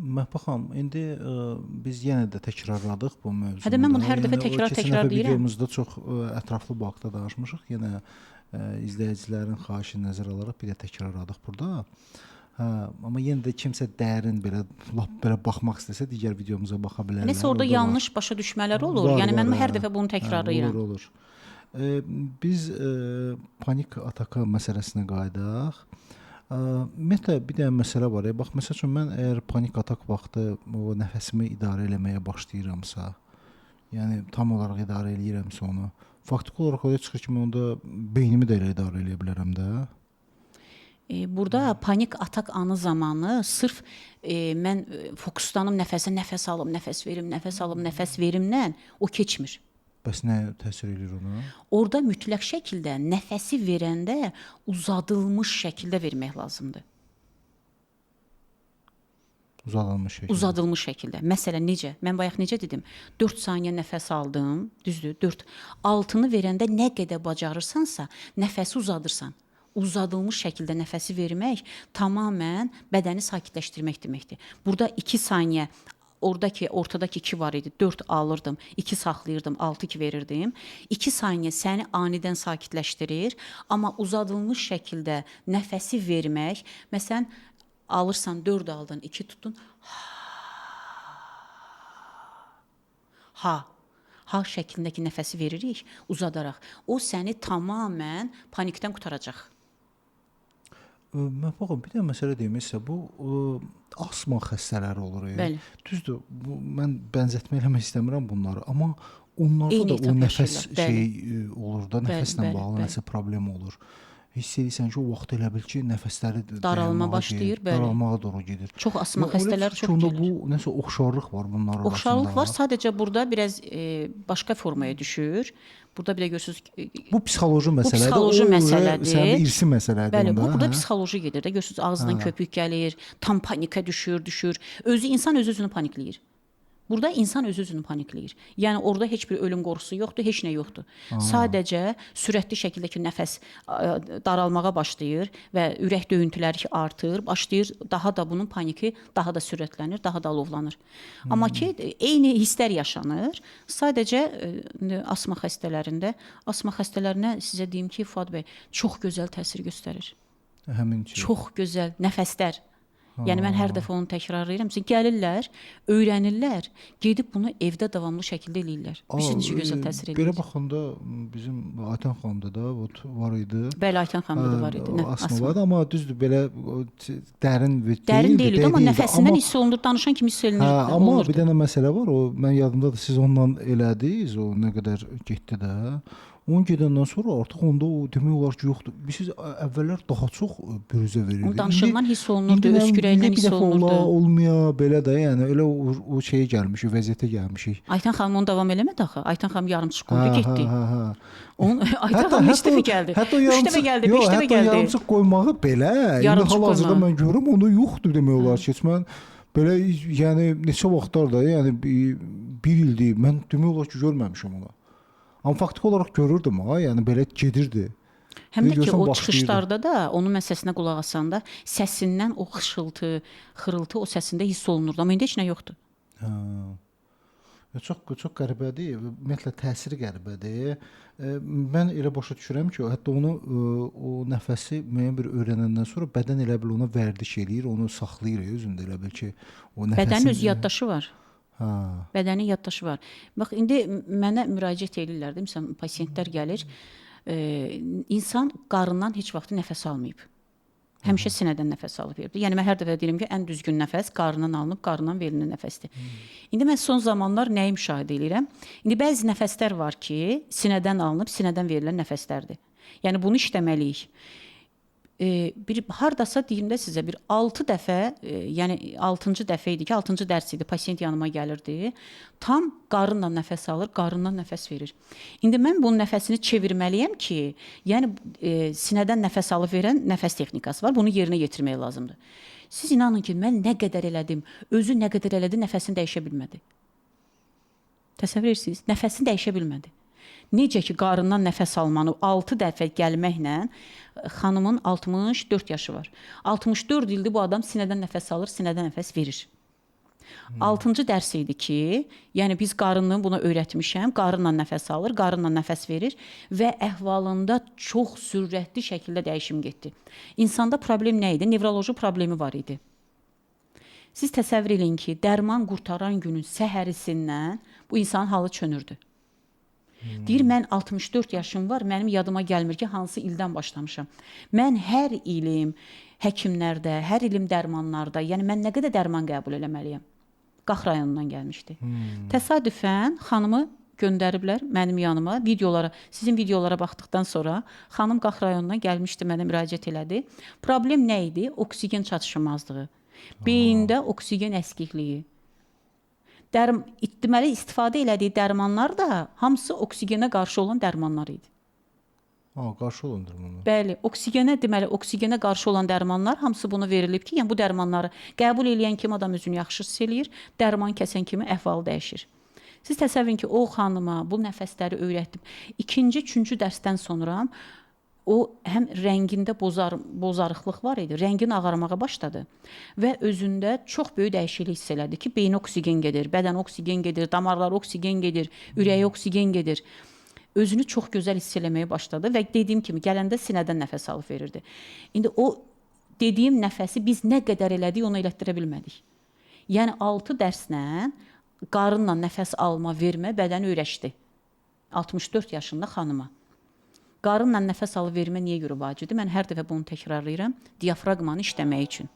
Məhbə xanım, indi biz yenə də təkrarladıq bu mövzunu. Hətta mən bunu hər dəfə təkrar deyirəm. Videomuzda çox ətraflı bu haqda danışmışıq. Yenə izləyicilərin xahişini nəzərə alaraq bir də təkrarladıq burada. Hə, amma yenə də kimsə dərin belə lap belə baxmaq istəsə digər videomuza baxa bilərlər. Nəsə orada yanlış başa düşmələr olur. Var, yəni var, mən hər dəfə bunu təkrarlayıram. Olur, olur. Biz panik ataka məsələsinə qayıdaq. Ümumiyyətlə bir dənə məsələ var. Bax, məsəl üçün mən əgər panik atak vaxtı o nəfəsimi idarə eləməyə başlayıramsa, yəni tam olaraq idarə eləyirəmsə onu, faktiki olaraq oraya çıxır ki, mən onda beynimi də elə idarə eləyə bilərəm də. Burada panik atak anı zamanı sırf mən fokuslanım nəfəsə, nəfəs alım, nəfəs verim, nəfəs alım, nəfəs verimlə o keçmir. Bəs nə təsir eləyir ona? Orada mütləq şəkildə nəfəsi verəndə uzadılmış şəkildə vermək lazımdır. Uzadılmış şəkildə. Uzadılmış şəkildə. Məsələn necə? Mən bayaq necə dedim? 4 saniyə nəfəs aldım, düzdür? 4. 6-nı verəndə nə qədər bacarırsansa, nəfəsi uzadırsan. Uzadılmış şəkildə nəfəsi vermək tamamilə bədəni sakitləşdirmək deməkdir. Burada 2 saniyə oradakı ortadakı 2 var idi. 4 alırdım, 2 saxlayırdım, 6-2 verirdim. 2 saniyə səni anidən sakitləşdirir, amma uzadılmış şəkildə nəfəsi vermək, məsələn, alırsan 4 aldın, 2 tutdun. Ha. Ha şəklindəki nəfəsi veririk uzadaraq. O səni tamamilə panikdən qurtaracaq. Mən baxın, bir də məsələ deyim sizə, bu asma xəstələri olur. Bəli. Düzdür, bu, mən bənzətmə eləmək istəmirəm bunları, amma onlarda eyni da o nəfəs şeyi olur da, nəfəslə bağlı nəsə problem olur. Hiss edirsən ki, o vaxt elə bil ki, nəfəsləri daralma başlayır, bəli. Daralmağa doğru gedir. Çox asma xəstələr çox gəlir. Bu nəsə oxşarlıq var bunlar arasında. Oxşarlıq var, sadəcə burada biraz başqa formaya düşür. Burada bir də görürsüz bu psixoloji məsələdir. Bu psixoloji məsələdir. Sənin irsi məsələdir. Bəli, bu burada psixoloji gedir də. Görürsüz ağzından köpük gəlir, tam panikə düşür. Özü insan öz-özünü panikləyir. Burada insan öz-özünü panikləyir. Yəni orada heç bir ölüm qorxusu yoxdur, heç nə yoxdur. Sadəcə sürətli şəkildəki nəfəs daralmağa başlayır və ürək döyüntüləri artır, başlayır daha da bunun paniki daha da sürətlənir, daha da alovlanır. Amma ki eyni hisslər yaşanır. Sadəcə asma xəstələrində, asma xəstələrinə sizə deyim ki, Fuad bəy, çox gözəl təsir göstərir. Həmin şey. Çox gözəl nəfəslər. Yəni mən hər dəfə onu təkrarlayıram. Gəlirlər, öyrənirlər, gedib bunu evdə davamlı şəkildə eləyirlər. Bilirsiniz necə gözəl təsir eləyir. Belə baxanda bizim Aytən xanımda da var idi. Bəli, Aytən xanımda da var idi. Asma var idi, amma düzdür belə dərin dərin deyildi, amma nəfəsindən hiss olunur, danışan kimi hiss olunur. Hə, amma bir dənə məsələ var. O mən yadımdadır, siz onunla elədiniz, o nə qədər getdi də. Onun gedəndən sonra artıq onda o demək olar ki, yoxdur. Bilirsiniz, əvvəllər daha çox büruzə verirdi. Onun danışığından hiss olunurdu, öskürəyindən hiss olunurdu. Bir dəfə olmaya belə də, yəni elə o şeyə gəlmişik, vəziyyətə gəlmişik. Aytən xanım onu davam eləmədi axı. Aytən xanım yarımçıq qoydu, getdi. Aytən xanım üç dəfə gəldi. 3 dəfə gəldi, 5 dəfə gəldi. Hətta yarımçıq qoymağı belə, indi hal-hazırda mən görürüm, onda yoxdur demək olar ki, heç mən belə, yəni neçə vaxtlar da, yəni bir ildir, mən demək olar ki, görməmişəm onu. Amma faktiki olaraq görürdüm ha, yəni belə gedirdi. Həm də ki, o çıxışlarda da onun mən səsinə qulaq asanda səsindən o xışıltı, xırıltı o səsində hiss olunurdu. Amma indi heç nə yoxdur. Hə. Çox çox qəribədir. Ümumiyyətlə təsiri qəribədir. Mən elə başa düşürəm ki, hətta onu o nəfəsi müəyyən bir öyrənəndən sonra bədən elə bil ona vərdiş eləyir, onu saxlayır özündə elə bil ki, o nəfəsin bədənin öz yaddaşı var. Hə. Bədənin yaddaşı var. Bax indi mənə müraciət eləyirlər də, məsələn pasientlər gəlir. İnsan qarından heç vaxt nəfəs almayıb. Həmişə sinədən nəfəs alıb veribdir. Yəni mən hər dəfə deyirəm ki, ən düzgün nəfəs qarından alınıb, qarından verilən nəfəsdir. İndi mən son zamanlar nəyi müşahidə eləyirəm? İndi bəzi nəfəslər var ki, sinədən alınıb, sinədən verilən nəfəslərdir. Yəni bunu işləməliyik. Bir hardasa deyim də sizə bir 6 dəfə, yəni 6-cı dəfə idi ki, 6-cı dərs idi, pasiyent yanıma gəlirdi. Tam qarınla nəfəs alır, qarından nəfəs verir. İndi mən bunun nəfəsini çevirməliyəm ki, yəni sinədən nəfəs alıb verən nəfəs texnikası var. Bunu yerinə yetirmək lazımdır. Siz inanın ki, mən nə qədər elədim, özü nə qədər elədi, nəfəsini dəyişə bilmədi. Təsəvvür edirsiniz, nəfəsini dəyişə bilmədi. Necə ki, qarından nəfəs almanı 6 dəfə gəlməklə xanımın 64 yaşı var. 64 ildir bu adam sinədən nəfəs alır, sinədən nəfəs verir. 6-cı dərs idi ki, yəni biz qarınını buna öyrətmişəm, qarınla nəfəs alır, qarınla nəfəs verir və əhvalında çox sürətli şəkildə dəyişim getdi. İnsanda problem nə idi? Nevroloji problemi var idi. Siz təsəvvür eləyin ki, dərman qurtaran günün səhərisindən bu insanın halı çönürdü. Deyir, mən 64 yaşım var, mənim yadıma gəlmir ki, hansı ildən başlamışam. Mən hər ilim həkimlərdə, hər ilim dərmanlarda, yəni mən nə qədər dərman qəbul eləməliyəm? Qax rayonundan gəlmişdi. Təsadüfən xanımı göndəriblər mənim yanıma videolara. Sizin videolara baxdıqdan sonra xanım Qax rayonundan gəlmişdi, mənə müraciət elədi. Problem nə idi? Oksigen çatışmazlığı. Beyində oksigen əskikliyi. Deməli istifadə elədiyi dərmanlar da hamısı oksigenə qarşı olan dərmanlar idi. Ha, qarşı olan dərmanlar. Bəli, oksigenə, deməli oksigenə qarşı olan dərmanlar hamısı buna verilib ki, yəni bu dərmanları qəbul eləyən kimi adam özünü yaxşı hiss eləyir, dərman kəsən kimi əhvalı dəyişir. Siz təsəvvür edin ki, o xanıma bu nəfəsləri öyrətdim. İkinci, üçüncü dərsdən sonra o həm rəngində bozarıqlıq var idi, rəngin ağarmağa başladı və özündə çox böyük dəyişiklik hiss elədi ki, beyinə oksigen gedir, bədən oksigen gedir, damarlara oksigen gedir, ürəyə oksigen gedir. Özünü çox gözəl hiss eləməyə başladı və dediyim kimi gələndə sinədən nəfəs alıb verirdi. İndi o dediyim nəfəsi biz nə qədər elədik, onu elətdirə bilmədik. Yəni 6 dərslə qarınla nəfəs alma, vermə bədəni öyrəşdi. 64 yaşında xanıma. Qarınla nəfəs alıb vermə niyə görə vacibdir? Mən hər dəfə bunu təkrarlayıram. Diafraqmanı işləmək üçün.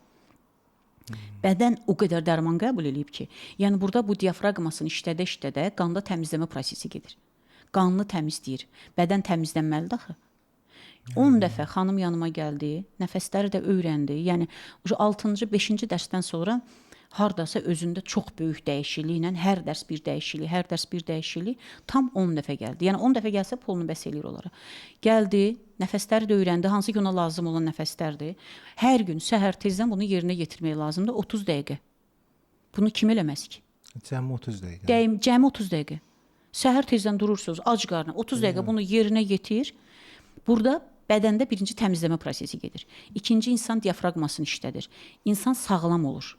Bədən o qədər dərman qəbul eləyib ki, yəni burada bu diafraqmasını işlədə-işlədə qanda təmizləmə prosesi gedir. Qanını təmizləyir. Bədən təmizlənməlidir axı. 10 dəfə xanım yanıma gəldi, nəfəsləri də öyrəndi. Yəni 6-cı, 5-ci dərsdən sonra hardasa özündə çox böyük dəyişikliklə hər dərs bir dəyişiklik, hər dərs bir dəyişiklik tam 10 dəfə gəldi. Yəni 10 dəfə gəlsə pulunu bəs eləyir onlara. Gəldi, nəfəsləri də öyrəndi, hansı ki ona lazım olan nəfəslərdir. Hər gün səhər tezdən bunu yerinə yetirmək lazımdır 30 dəqiqə. Bunu kim eləməz ki? Cəmi 30 dəqiqə. Cəmi 30 dəqiqə. Səhər tezdən durursunuz, ac qarnına 30 dəqiqə bunu yerinə yetir. Burada bədəndə birinci təmizləmə prosesi gedir. İkinci, insan diafraqmasını işlədir. İnsan sağlam olur.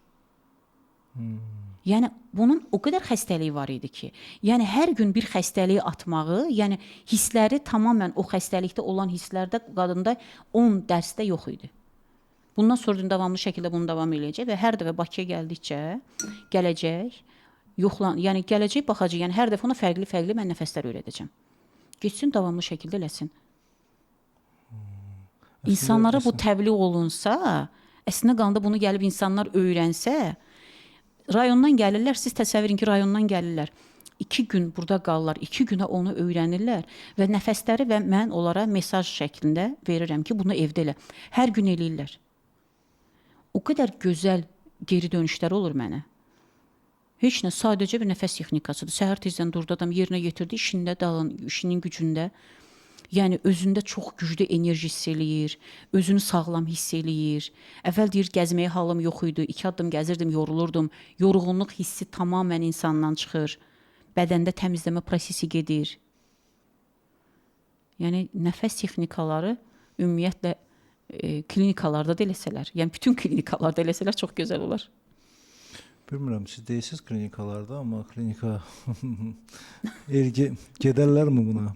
Yəni bunun o qədər xəstəliyi var idi ki, yəni hər gün bir xəstəliyi atmağı, yəni hissləri tamamilə o xəstəlikdə olan hisslərdə qadında 10 dərsdə yox idi. Bundan sonra davamlı şəkildə bunu davam eləyəcək və hər dəfə Bakıya gəldikcə gələcək, yəni gələcək baxacaq, yəni hər dəfə ona fərqli-fərqli mən nəfəslər öyrədəcəm. Getsin davamlı şəkildə eləsin. İnsanlara bu təbliğ olunsa, əslində qanda bunu gəlib insanlar öyrənsə, rayondan gəlirlər, siz təsəvvür edin ki, rayondan gəlirlər. 2 gün burada qalırlar, 2 günə onu öyrənirlər və nəfəsləri və mən onlara mesaj şəklində verirəm ki, bunu evdə elə. Hər gün eləyirlər. O qədər gözəl geri dönüşlər olur mənə. Heç nə, sadəcə bir nəfəs texnikasıdır. Səhər tezdən durdu adam, yerinə yetirdi, işində dalın, işinin gücündə. Yəni özündə çox güclü enerji hiss eləyir, özünü sağlam hiss eləyir. Əvvəl deyir, gəzməyə halım yox idi, 2 addım gəzirdim, yorulurdum. Yorğunluq hissi tamamilə insandan çıxır. Bədəndə təmizləmə prosesi gedir. Yəni nəfəs texnikaları ümumiyyətlə klinikalarda da eləsələr, yəni bütün klinikalarda eləsələr çox gözəl olar. Bilmirəm, siz deyirsiniz klinikalarda, amma klinika gedərlərmi buna?